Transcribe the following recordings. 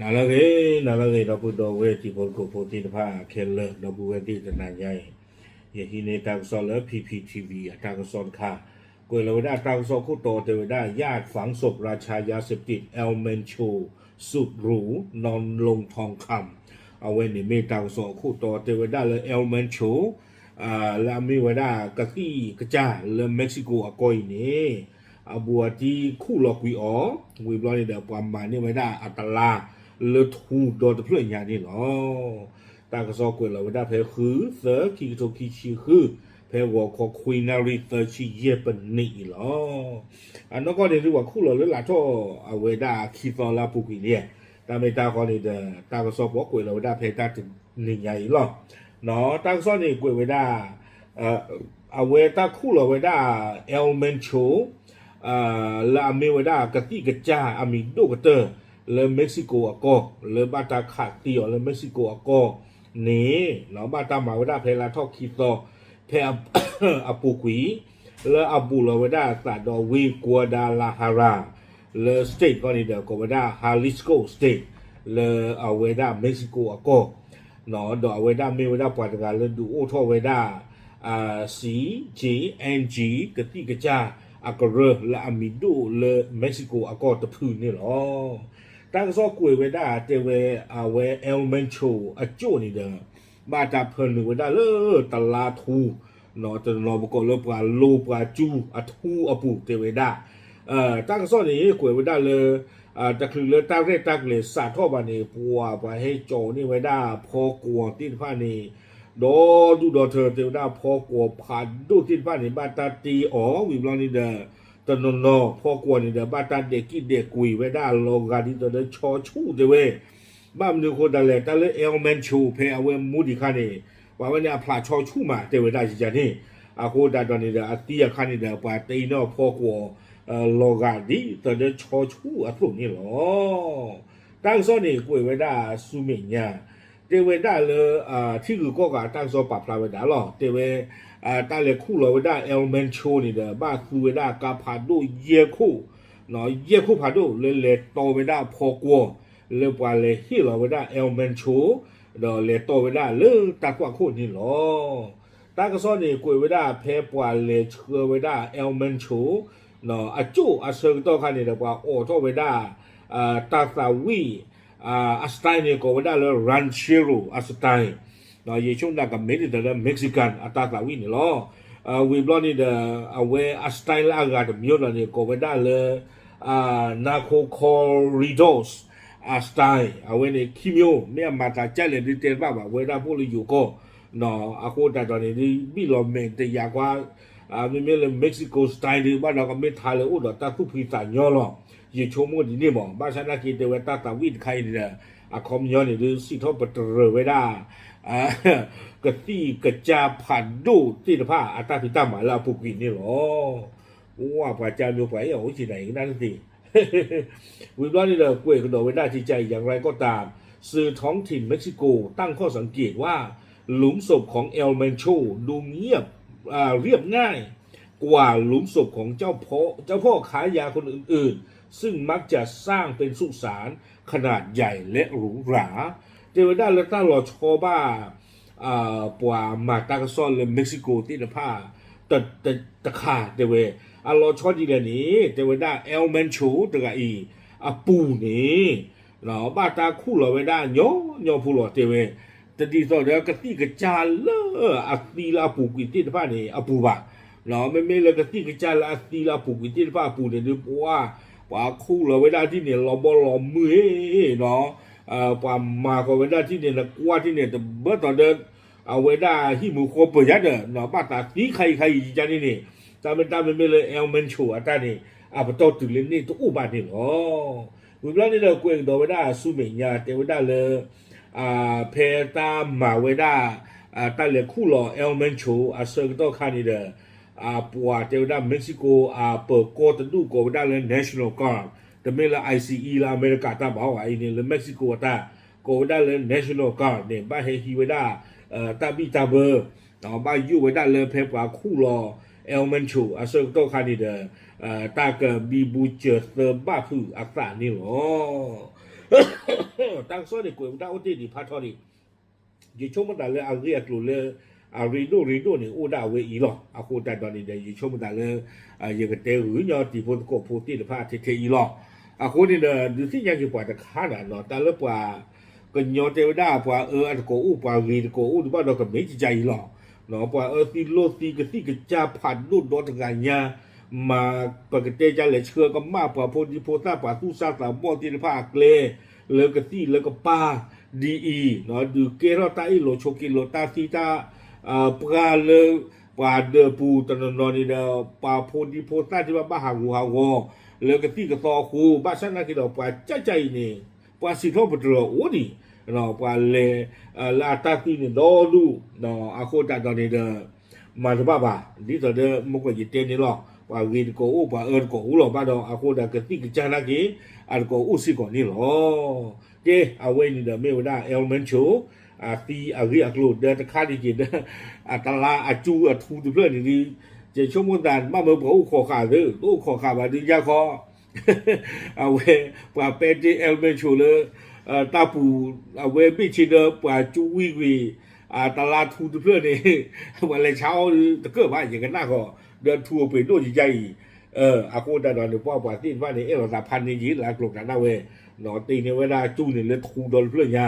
နၤလၢအဂ့ၤ, နၤလၢအဂ့ၤ ဒီပုၢ်ဒီဝဲၢ်တံၤဖိသကိးဖိသ့ၣ်တဖၣ်ခဲလၢာ်, ဒီပုၢ်ဝဲၢ်သ့ၣ်တနၤညါအံၤ, ယဟံးန့ၢ်တၢ်ကစီၣ်လၢ P P T V အတၢ်ကစီၣ်တခါ, ကွဲးလီၤဝဲဒၣ်တၢ်ကစီၣ်ခိၣ်တီတဲဝဲဒၣ် ญาติฝังศพราชายาเสพติด แอล แมนโชว์ สุดหรู นอนลงทองคำ အဝဲန့ၣ်မ့ၢ်တၢ်ကစီၣ်အခိၣ်တီတဲဝဲဒၣ်လၢ แอล แมนโชว์ လၢအမ့ၢ်ဝဲဒၣ်ကသံၣ်ကစၢ်လၢ Mexico အကီၢ်အံၤန့ၣ်, အဘူးအတံၢ်ခူၣ်လီၤကွံာ်အီၤ, ဝံၤဘျီန့ၣ်ဒီး ပှၤမၤန့ၢ်ဝဲဒၣ်အတလါလၢထူဒီတဖျၢၣ်ညါန့ၣ်လီၤ. တၢ်ကစီၣ်ကွဲးလီၤဝဲဒၣ်ဖဲ ဃုသၢ ခံကထိခံဆံဃု, ဖဲဂီၤခီခွံနၣ်ရံၣ်သၢဆံယဲၢ်ပနံးအံၤလီၤ. အနီၢ်ကီၢ်န့ၣ်ဒုး ပှၤခူၣ်လီၤလၢလၢထီၣ်အဝဲဒၣ်ခံသီလၢအပူၤကွံာ်လံ, တၢ်မ့ၢ်တၢ်ဃီန့ၣ်ဒီး တၢ်ကစီၣ်ပှၤကွဲးလီၤဝဲဒၣ်ဖဲတၢ်တနံၤညါအံၤလီၤ. တၢ်ကစီၣ်န့ၣ်ကွဲးဝဲဒၣ် အဝဲတၢ်ခူၣ်လီၤဝဲဒၣ် El Mencho လၢအမ့ၢ်ဝဲဒၣ်ကသံၣ်ကစၢ်အမံၤဒိၣ်ကတၢၢ်လၢ Mexico အကီၢ်, လၢဘၣ်တၢ်ခးသံအီၤလၢ Mexico အကီၢ်န့ၣ်, ဘၣ်တၢ်မၤဝဲဒၣ်ဖဲလၢထီၣ်ခံသီ ဖဲအပူၤကွံာ်, လၢအဘူးလီၤဝဲဒၣ်သးဒီးဝ့ၢ် Guadalajara လၢ state ခီန့ၣ်ဒီး ကိးဝဲဒၣ် Jalisco State လၢအဝဲဒၣ် Mexico အကီၢ်, ဒီးအဝဲဒၣ်မ့ၢ်ဝဲဒၣ်ပှၤတဂၤလၢဒုးအိၣ်ထီၣ်ဝဲဒၣ် C G N G ကသံၣ်ကစၢ်အကရၢလၢအမံၤဒိၣ်လၢ Mexico အကီၢ်တဖုန့ၣ်လီၤ. တၢ်ကစီၣ်ကွဲးဝဲဒၣ်တဲဝဲ အဝဲ El Mencho အကၠိၣ်န့ၣ်ဒီး ဘၣ်တၢ်ဖၢနုာ်ဝဲဒၣ်လၢတလါထူ, တနီၤပကိးလၢပှၤလိၤပှၤစူအထူအပူၤတဲဝဲဒၣ်, တၢ်ကစီၣ်န့ၣ် ကွဲးဝဲဒၣ်လၢ တချုးလၢတၢ်ရဲၣ်တၢ်ကျဲၤစးထီၣ်ဘၣ်န့ၣ် ပှၤ ပှၤဟဲကၠီၤန့ၢ်ဝဲဒၣ်ဖီကွီၤသ့ၣ်တဖၣ်န့ၣ် ဒီဒူၣ်ဒီထၢတဲဝဲဒၣ်ဖီကွီၤဖးဒိၣ်သ့ၣ်တဖၣ်န့ၣ် ဘၣ်တၢ်တ့အီၤ ဝံၤဘျီန့ၣ်ဒီး တနီၤနီၤဖီကွီၤန့ၣ်ဒီး ဘၣ်တၢ်ဒဲးကံၣ်ဒဲးကွံာ်ဝဲဒၣ်လီၤဂာ်ဒ်သိးဒီးဆီဆူၣ်တဲဝဲ ဘၣ်မနုၤအဃိသတးလဲၣ် တၢ်လၢ El Mencho ဖဲအဝဲမူဒံးခါန့ၣ် ပှၤဝဲန့ၣ်အဖျးဆီဆူၣ်မးတဲဝဲဒၣ်ယကန့ၣ်, အဃိသတးဒီးန့ၣ်ဒီး အသံအခါန့ၣ်ဒီး ပှၤတ့န့ၢ်အဖီကွီၤ လီၤဂာ်ဒ်သိးဒီးဆီဆူၣ်အသိးန့ၣ်လီၤ. တၢ်ကစီၣ်န့ၣ် ကွဲးဝဲဒၣ်ဆူမဲာ်ညါ တဲဝဲဒၣ်လၢ ထံဂုၤကီၢ်ဂၤတၢ်ကစီၣ်ပာ်ဖျါဝဲဒၣ်လီၤ. တဲဝဲ တၢ်လဲၤခူၣ်လီၤဝဲဒၣ် El Mencho န့ၣ်ဒီး ဘၣ်သူဝဲဒၣ်ကါဖးဒိၣ်ယဲၢ်ခိၣ်, ယဲၢ်ခိၣ်ဖးဒိၣ်လၢလဲၤတီဝဲဒၣ်ဖီကွီၤ လၢပှၤလဲၤဟ့ၣ်လီၤဝဲဒၣ် El Mencho ဒီးလဲၤတီဝဲဒၣ်လၢတၢ်သွၣ်ခိၣ်န့ၣ်လီၤ. တၢ်ကစီၣ်န့ၣ် ကွဲးဝဲဒၣ်ဖဲပှၤလဲၤဆှၢဝဲဒၣ် El Mencho အကၠိၣ်အဆၢကတီၢ်ခါန့ၣ်ဒီး ပှၤအိးထီၣ်ဝဲဒၣ် တၢ်သးဝံၣ် အ style န့ၣ် ကိးဝဲဒၣ်လၢ ranchero အ style, ယဆိကမိၣ်ကမ့ၢ်ဒ်သိးလၢ Mexican အတၢ်သးဝံၣ်န့ၣ်လီၤ. ဝံၤဘျီန့ၣ်ဒီး အဝဲအ style လၢအဂၤတမံၤဒီးန့ၣ် ကိးဝဲဒၣ်လၢ narco corridos အ style အဝဲန့ၣ်ခံမံၤ မ့ၢ်အမၤသးကၢ်လဲၣ်ဒုးတဲတဘၣ်ဘၣ် ဝဲဒၣ်ဖှိၣ်လၢယိၤကီၢ်, အဃိသတးဒီးန့ၣ်ဒုး ဘံၣ်လီၤမဲာ်တယာ်ကွၢ် မ့မ့ၢ်လၢ Mexico style ဒုးဘၣ်ဒီးကမ့ၢ်ထါလၢအိၣ်ဒီးတၢ်သူၣ်ဖှံသးညီလီၤ. ယဆိကမိၣ်ဒ်န့ၣ်မး ဘၣ်ဆၣ်နာ်က့တဲဝဲတၢ်သးဝံၣ်တခါအံၤန့ၣ်ဒီး အခီပညီန့ၣ်ဒုး စံးထီၣ်ပတြၢၤဝဲဒၣ် ကသံၣ်ကစၢ်ဖးဒိၣ်သ့ၣ်တဖၣ်အတၢ်ဖံးတၢ်မၤလၢအပူၤကွံာ်န့ၣ်လီၤ. ဝဲပှၤကၢ်မျိုးပှၤအဲၣ်အီၤအိၣ်က့ၤနၤအံၤကနၣ်တသ့ ဝံၤဘျီန့ၣ်ဒီး ကွဲးကဒီးဝဲဒၣ် ကကၢ်အံၤ อย่างไรก็ตาม สื่อท้องถิ่นเม็กซิโกตั้งข้อสังเกตว่า หลุมศพของ El Mencho ดูเงียบ อ่า เรียบง่ายกว่าหลุมศพของเจ้าพ่อ เจ้าพ่อค้ายาคนอื่นๆ ซึ่งมักจะสร้างเป็นสุสานขนาดใหญ่และหรูหรา တဲဝဲဒၣ်လၢတၢ်လီၤဆီဘၣ် ပှၤမၤတၢ်ကစီၣ်လၢ Mexico သ့ၣ်တဖၣ် တခါတဲဝဲ အလီၤဆီဒ်လဲၣ်န့ၣ် တဲဝဲဒၣ် El Mencho တဂၤအံၤ အပူၤန့ၣ် ဘၣ်တၢ်ခူၣ်လီၤဝဲဒၣ်ညီညီဖိလီၤတဲဝဲ တဒ်သိးဒီးကသံၣ်ကစၢ်လၢအသံလၢအပူၤကွံာ်သ့ၣ်တဖၣ်န့ၣ် အပူၤဘၣ်. မ့မ့ၢ်လၢကသံၣ်ကစၢ်လၢအသံလၢအပူၤကွံာ်သ့ၣ်တဖၣ်အပူၤန့ၣ်ဒုး ပှၤ ပှၤခူၣ်လီၤဝဲဒၣ်ထံၣ်န့ၣ် လီၤဘီလီၤမုၢ်ဧ့ဒီး ပှၤမၤဃီၤဝဲဒၣ်ထံၣ်န့ၣ် နကွၢ်ထံၣ်န့ၣ် တဘၢသီဒီး အဝဲဒၣ်ဟံၣ်မုာ်ဃီပၢၤယါဒီး ဘၣ်သးသံခါအံၤခါအံၤယကန့ၣ်န့ၣ် တၢ်မ့ၢ်တၢ်မ့မ့ၢ်လၢ El Mencho အတၢ်န့ၣ် အပတီၢ်တုၤလၢန့ၣ်တအိၣ်ဘၣ်န့ၣ်လီၤ. ဝံၤဘျီန့ၣ်ဒီး ကွဲးကဒီးဝဲဒၣ်ဆူမဲာ်ညါ တဲဝဲဒၣ်လၢ ဖဲတၢ်မၤဝဲဒၣ် တၢ်လဲၤခူၣ်လီၤ El Mencho အဆၢကတီၢ်ခါန့ၣ်ဒီး ပှၤတဲဝဲဒၣ် Mexico အပၢၤကီၢ်တဒူၣ်ကိးဝဲဒၣ်လၢ National Guard တမ့ၢ်လၢ I C E လၢအမဲရကၤတၢ်ဘၣ်အီၤဘၣ်အံၤန့ၣ် လၢ Mexico အတၢ် ကိးဝဲဒၣ်လၢ National Guard န့ၣ် ဘၣ်ဟဲဟံးဝဲဒၣ် တၢ်ဘံၣ်တၢ်ဘၢ ဘၣ်ယိၣ်ဝဲဒၣ်လၢဖဲပှၤခူၣ်လီၤ El Mencho အဆၢကတီၢ်ခါန့ၣ်ဒီး တၢ်ကဘံဘူစၢၤသၢဘၣ်ဖုးအသးန့ၣ်လီၤ. တၢ်ကစီၣ်န့ၣ် ကွဲးဝဲဒၣ်အိၣ်တ့ၢ်ဒံးဖးထီန့ၣ် ယဆိကမိၣ်သးလၢအဂ့ၢ်အကျိၤလၢ အရ့ဒိၣ်ရ့ဒိၣ်န့ၣ် အိၣ်ဒၣ်အဝဲအံၤလီၤ. အဃိသတးဒီးန့ၣ်ဒီး ယဆိကမိၣ်သးလၢ ယကတဲဂုာ်ညီတံၤဖိသကိးဖိသ့ၣ်တဖၣ်ထဲထဲအံၤလီၤ. အဃိန့ၣ်ဒီး ဒုးသ့ၣ်ညါက့ၤပှၤတခါန့ၣ်နီၤ တၢ်လၢပှၤ ကညီတဲဝဲဒၣ် ပှၤအၢအတကိးအိၣ် ပှၤဂ့ၤတကိးအိၣ်ဒံးဘၣ်ဒီး ကမ့ၢ်ကကါအံၤလီၤ. ပှၤအၢသံလိၢ်သံ ကသံၣ်ကစၢ်ဖးဒိၣ်ဒီတဂၤညါ မၤပကတဲကလဲၤဆှၢကမၣ် ပှၤဖိဒံဖိသၣ်ပှၤသူၣ်စၢ်သးဘီၣ်သ့ၣ်တဖၣ်အကျဲ လၢကသံၣ်လၢကပၢ်ဒ်အံၤ ဒုးကဲထီၣ်တၢ်အ့ၣ်လိာ်ဆိးက့လိာ် တၢ်သံတၢ် ပှၢ်လၢ ပှၤဒၢးပူၤတနီၤနီၤန့ၣ်ဒီး ပှၤဖိဒံဖိသၣ်သ့ၣ်တဖၣ်ဘၣ်ဟးဂူာ်ဟးဂီၤ လၢကသံၣ်ကသီအဃိ ဘၣ်ဆၣ်နာ်က့ဒီး ပှၤကကါအံၤန့ၣ် ပှၤစံးထီၣ်ပတြၢၤအိၣ်ဒံး ပှၤလဲၤ လၢအတၢ်သံန့ၣ်ဒီဒူၣ် အဃိသတးဒီးန့ၣ်ဒီး မၤတဘၣ်ဘၣ် ဒ်သိးဒီးမ့ၢ်ကွဲးယတဲန့ၣ်လီၤ. ပှၤဂ့ၤတကိးအိၣ် ပှၤအၢတကိးအိၣ်လီၤဘၣ်ဒီး အဃိဒီးကသံၣ်ကစၢ်နာ်က့ အတကိးအိၣ်စ့ၢ်ကီးန့ၣ်လီၤ. ကဲ အဝဲန့ၣ်ဒီးမ့ၢ်ဝဲဒၣ် Elemental အသံအဂ့ၢ်အကျိၤဒီးတခါန့ၣ်က့ၤဒီး အတလါအကၠူအထူတဖျၢၣ်န့ၣ်ဒီး ယဆိကမိၣ်သးမ့ၢ်ပှၤအိၣ်ခိးဃာ်သ့ တအိၣ်ခိးဃာ်ဘၣ်ဒုးယါခီ အဝဲ ပှၤပဲတ့ Elemental လၢ တၢ်ပူၤ အဝဲဘ့ၣ်ဆ့ဒီးပှၤကၠူဝံၤကွံာ် အတလါထူတဖျၢၣ်န့ၣ် ပှၤလဲၤဆါအီၣ်တကၢၢ်ဘၣ် ယကနၣ်ဃီ ဒီးထူအပှ့ၤဒိၣ်ယကါအံၤ အဃိသတးဒီးန့ၣ် ပှၤပှၤသ့ၣ်တဖၣ်န့ၣ် အဲၣ်လိာ်သးဖးန့ၢ်က့ၤလၢအကျိၤကျါဒၣ်ဝဲ တ့န့ၢ်ဝဲဒၣ်ကၠူန့ၣ်လၢထူဒီတဖျၢၣ်ညါ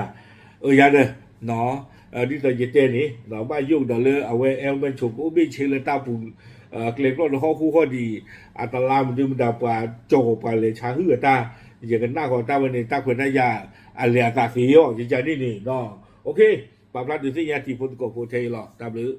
အၢယၤဒီး ဒ်သိးယတဲန့ၣ် ဘၣ်ယိၣ်ကဒီးလၢအဝဲ Elemental ကအိၣ်ဘ့ၣ်ဆ့လၢတၢ်ပူၤ ကျဲကျီၢ်လၢဟီၣ်ခိၣ်ဟီၣ်ဒံး အတလါမဒုမတၤပှၤကၠီၤပှၤလဲၤဆါဟုၣ်အတၢ် ယကနၣ်ဃီတၢ်ဝဲန့ၣ် တၢ်ခွဲးတၢ်ယာ်အလဲၤအသးသ့အီၤ ယကါန့ၣ်န့ၣ် OK ပာ်ဖျါဒုးသ့ၣ်ညါတံၤဖိသကိးဖိထဲအံၤလီၤ တၢ်ဘျုး